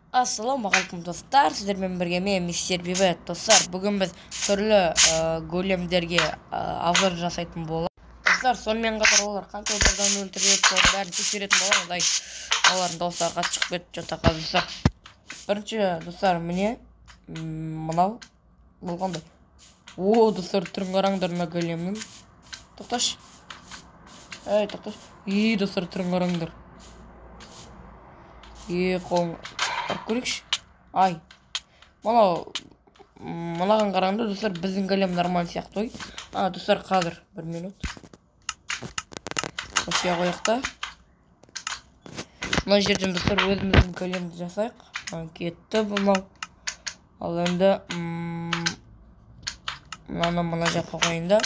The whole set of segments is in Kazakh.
Ассалаумағалейкум, достар! Сіздермен бірге мен, мистер Бибет. Достар, бүгін біз түрлі големдерге обзор жасайтын боламыз. Достар, сонымен қатар олар қанша удардан өлтіреді, соның бәрін тексеретін боламыз. Ай, олардың дауыстары қатты шығып кетті жатаққа, достар. Бірінші, достар, міне, мынау бұл қандай? О, достар, түрін қараңдар мына големнің. Тоқташы. Ей, тоқташы. Ей, достар, түрін қараңдар. Е, қолын ұрып көрейікші. Ай, мынау, мынаған қарағанда, достар, біздің голем нормаль сияқты ғой. А, достар, қазір бір минут. Осыға қояйық та. Мына жерден, достар, өзіміздің големді жасайық. Кетті мынау. Ал енді мынаны мына жаққа қояйын да.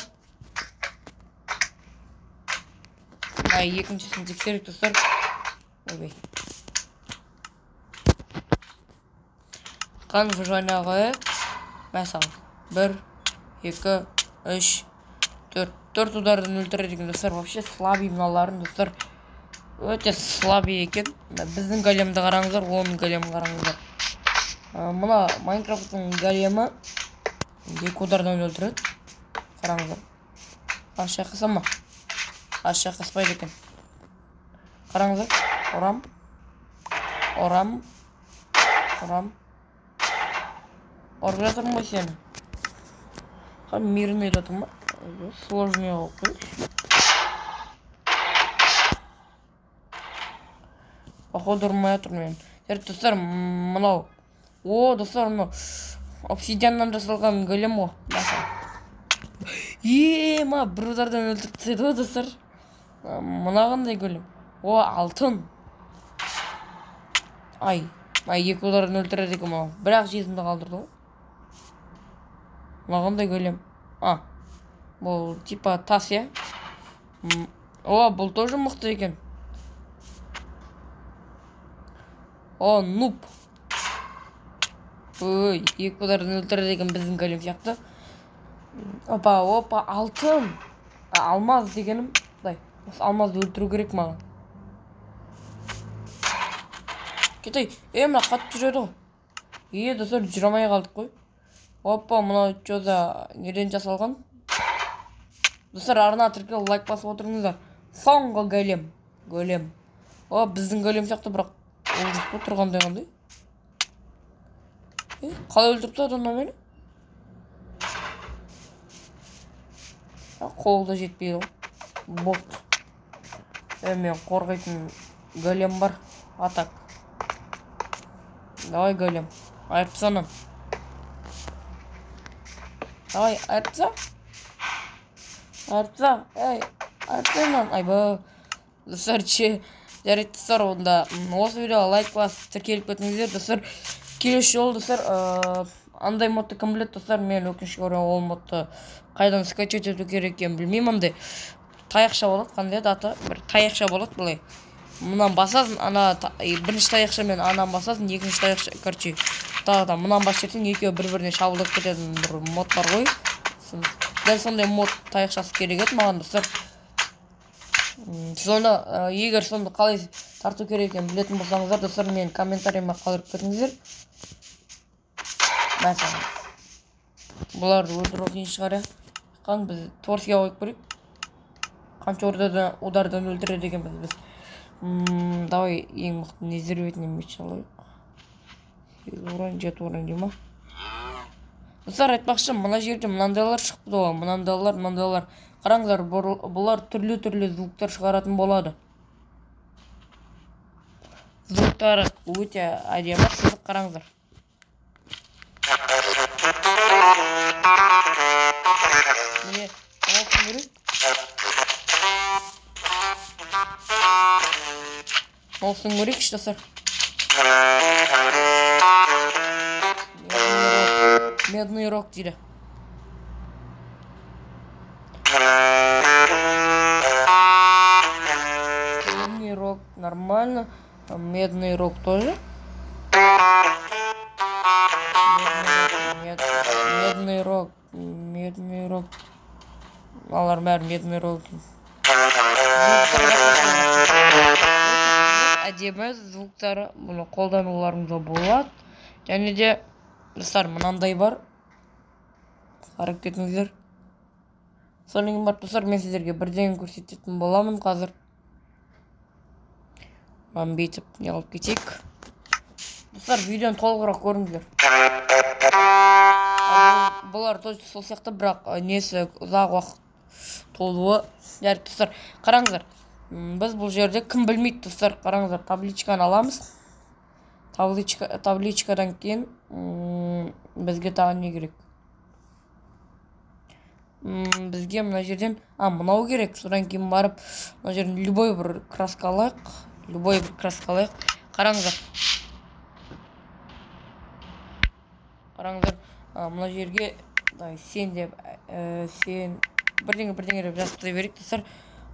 Мына екіншісін тексерейік, достар. Ойбай. Қан выживание қояйық. Мәселен, 1, 2, 3, 4. 4 удардан өлтіреді екен, достар. Вообще слабый мыналарын, достар. Өте слабый екен. Біздің големді қараңыздар, оның големін қараңыздар. Мына Майнкрафттың големі 2 удардан өлтіреді. Қараңыздар. Аз шайқаса ма? Аз шайқаспайды екен. Қараңыздар. Ұрам. Ұрам. Ұрам. Ұрып жатырмын ғой сені. Қан мирный жатыр ма? Сложный қойып қояйықшы. Походу ұрмай жатыр мен. Жарайды, достар, мынау. О, достар, мынау обсидианнан жасалған голем ғой. Е, ма, бір удардан өлтіріп тастайды ғой, достар. Мына қандай голем? О, алтын. Ай, ай, 2 удардан өлтіреді екен мынау. Бірақ жетімді қалдырды ғой. Мына қандай голем? А, бұл типа тас, иә? О, бұл тоже мықты екен. О, нуб. Ой, 2 удардан өлтіреді екен біздің голем сияқты. Опа, опа, алтын. Алмаз дегенім. Құдай, осы алмазды өлтіру керек маған. Кетей, мына қатты жүреді ғой. Е, достар, жүре алмай қалдық қой. Опа, мынау чё за неден жасалған? Достар, арна тіркеліп лайк басып отырыңыздар. Соңғы голем. Голем. О, біздің голем сияқты, бірақ ол жоқ қой, тұрғандай қандай. Е, қалай өлтіріп тастады мына мені? Қолы да жетпейді ғой. Бот. Мен қорғайтын голем бар. Атак. Давай, голем. Айырып тастамын. Давай, айырып таста. Айырып таста. Эй, айырып тастаймын. Айбай. Достар, че, жарайды, достар, онда осы видеоға лайк басып тіркеліп кетіңіздер, достар. Келесі жолы, достар, андай модты кім біледі, достар, мен өкінішке орай ол модты қайдан скачать ету керек екенін білмеймін. Андай таяқша болады, қандай еді аты? Бір таяқша болады былай. Мынаны басасың, ана бірінші таяқшамен ананы басасың, екінші таяқша, короче, тағы да мынаны басып жіберсең, екеуі бір-біріне шабуылдап кететін бір мод бар ғой. Дәл сондай мод таяқшасы керек еді маған, достар. Соны, егер соны қалай тарту керек екенін білетін болсаңыздар, достар, мен комментарийіме қалдырып кетіңіздер. Мәселен, бұларды өлтіру қиын шығар, иә. Қан біз торсия қойып көрейік. Қанша удардан өлтіреді екенбіз біз. Давай ең мықты незерветный меч алайық. 8 уран, 7 уран дей ма? Достар, айтпақшы, мына жерде мынандайлар шықты ғой, мынандайлар, мынандайлар. Қараңыздар, бұлар түрлі-түрлі звуктар шығаратын болады. Звуктары өте әдемі, қызық, қараңыздар. Міне, мынасын көрейік. Мынасын көрейікші, достар. Медный рог дейді. Медный рог нормально. Медный рог тоже. Медный рог. Медный рог. Алар бәрі медный рог. әдемі звуктары, бұны қолдануларыңызға болады. Және де достар мынандай бар. Қарап кетіңіздер. Содан кейін барып достар мен сіздерге бірдеңе көрсететін боламын қазір. Мынаны бүйтіп не қылып кетейік. Достар видеоны толығырақ көріңіздер. Бұлар тоже сол сияқты, бірақ несі ұзақ уақыт толуы. Жарайды достар, қараңыздар. Біз бұл жерде кім білмейді достар, қараңыздар, табличканы аламыз. Табличкадан кейін бізге тағы не керек? Бізге мына жерден, мынау керек. Содан кейін барып мына жерден любой бір краска алайық. Любой бір краска алайық. Қараңыздар. Қараңыздар, мына жерге сен деп, сен бірдеңе бірдеңе деп жазып тастай берейік достар.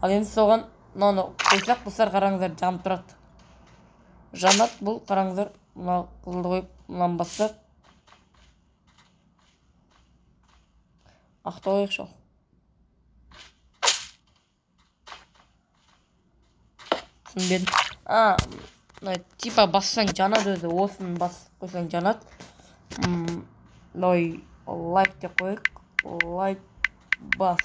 Ал енді соған мынаны қойсақ достар, қараңыздар, жанып тұрады. Жанады бұл, қараңыздар, мына қызылды қойып, мынаны бассақ. Ақты қояйықшы ал. Түсінбедім. Мына типа бассаң жанады өзі, осыны басып қойсаң жанады. Давай лайк деп қояйық. Лайк бас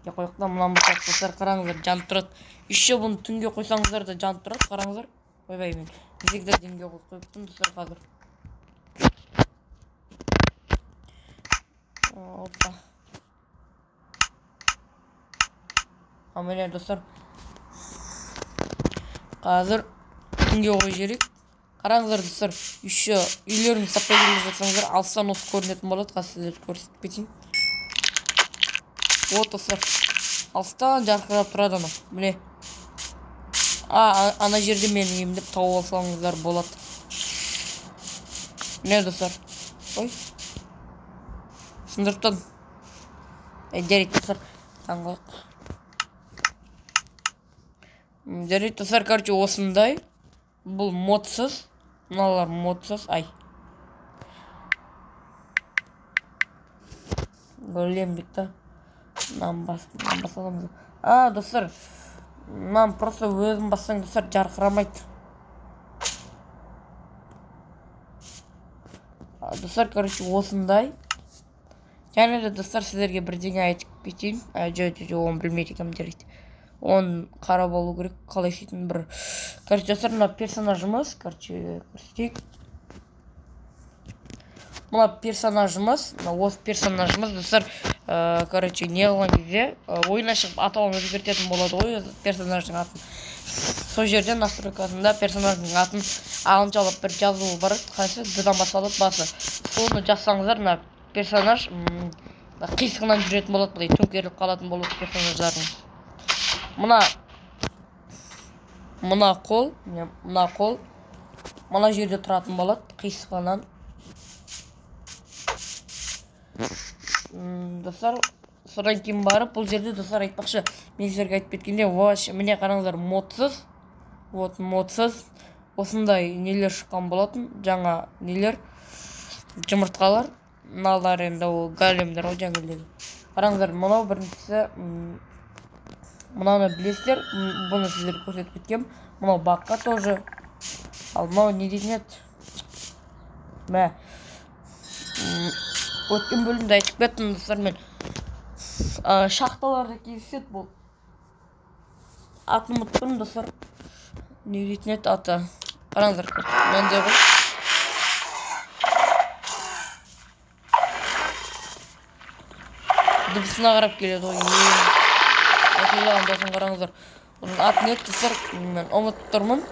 деп қояйық та, мынаны бассақ достар, қараңыздар, жанып тұрады. Еще бұны түнге қойсаңыздар да жанып тұрады, қараңыздар. Ойбай, мен всегда түнге қойып қойыппын достар қазір. Опа. Міне достар, қазір түнге қойып жіберейік. Қараңыздар достар, еще үйлеріңізді саптай келе жатсаңыздар, алыстан осы көрінетін болады. Қазір сіздерге көрсетіп кетейін. Вот достар, алыстан жарқырап тұрады анау. Міне. Ана жерде мені емдеп тауып алсаңыздар болады. Міне достар. Ой. Сындырып тастадым. Жарайды достар, таңғалайық. Жарайды достар, короче, осындай. Бұл модсыз. Мыналар модсыз. Ай. Голем бітті. Мынаны баса аламыз. Достар, мынаны просто өзім бассаң достар жарқырамайды. Достар, короче, осындай. Және де достар сіздерге бірдеңе айтып кетейін. Жоқ, оны білмейді екенмін, жарайды. Оны қарап алу керек, қалай істейтінін бір. Короче, достар, мына персонажымыз, короче, көрсетейік. Мына персонажымыз, мына осы персонажымыз, достар, короче, не қылған кезде, ойыннан шығып атауын өзгертетін болады ғой, персонаждың атын. Сол жерде настройкасында персонаждың атын ағылшыншалап бір жазуы бар, қайсы д-дан басталады басы. Соны жазсаңыздар, мына персонаж қисығынан жүретін болады, былай төңкеріліп қалатын болады персонаждарыңыз. Мына қол, мына қол мына жерде тұратын болады қисығынан. Достар, содан кейін барып бұл жерде достар айтпақшы, мен сіздерге айтып кеткенде, міне қараңыздар, модсыз, вот модсыз осындай нелер шыққан болатын, жаңа нелер, жұмыртқалар. Мыналар енді ол големдер ғой жаңағыдегі. Қараңыздар, мынау біріншісі, мынаны білесіздер, бұны сіздерге көрсетіп кеткем. Мынау баққа тоже. Ал мынау не дейтін еді? Мә. Өткен бөлімде айтып кеттім достар мен. Шахталарда кездеседі бұл. Атын ұмытып тұрмын достар. Не дейтін еді аты? Қараңыздар, мынандай ғой. Дыбысына қарап келеді ғой. Осылаған досым, қараңыздар. Оның аты не еді достар? Мен ұмытып тұрмын.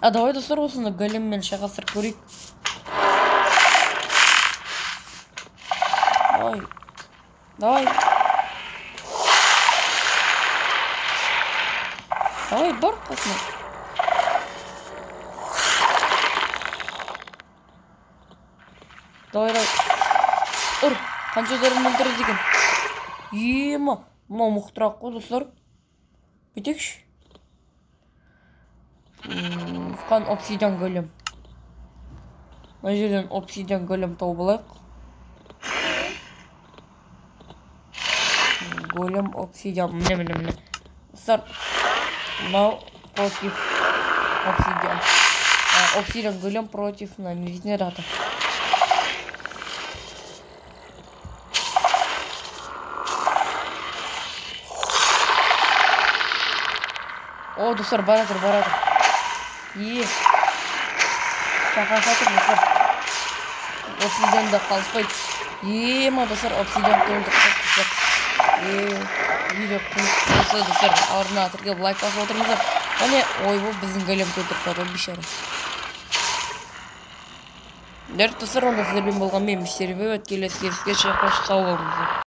Давай достар осыны големмен шайқастырып көрейік. Давай. Давай. Давай, бар қасына. Давай, давай. Ұр, қанша дәрін өлтіреді екен. Ема, мынау мықтырақ қой достар. Бүйтейікші. Қан обсидиан голем. Мына жерден обсидиан голем тауып алайық. Голем обсидиан. Міне, міне, міне. Достар, мынау против обсидиан. Обсидиан голем против мына не дейтін еді аты. О, достар, бара тұр, бара тұр. Е. Шақырып жатыр, достар. Обсидиан да қалыспайды. Ема, достар, обсидиан өлтіріп достар. Видео қызық достар, арна тіркеліп лайк басып отырыңыздар. Және ойбой, біздің големді өлтіріп қойды бейшара. Достар, онда сіздермен болған мен, Мистер Вейвет. Келесі кездескенше қош сау болыңыздар.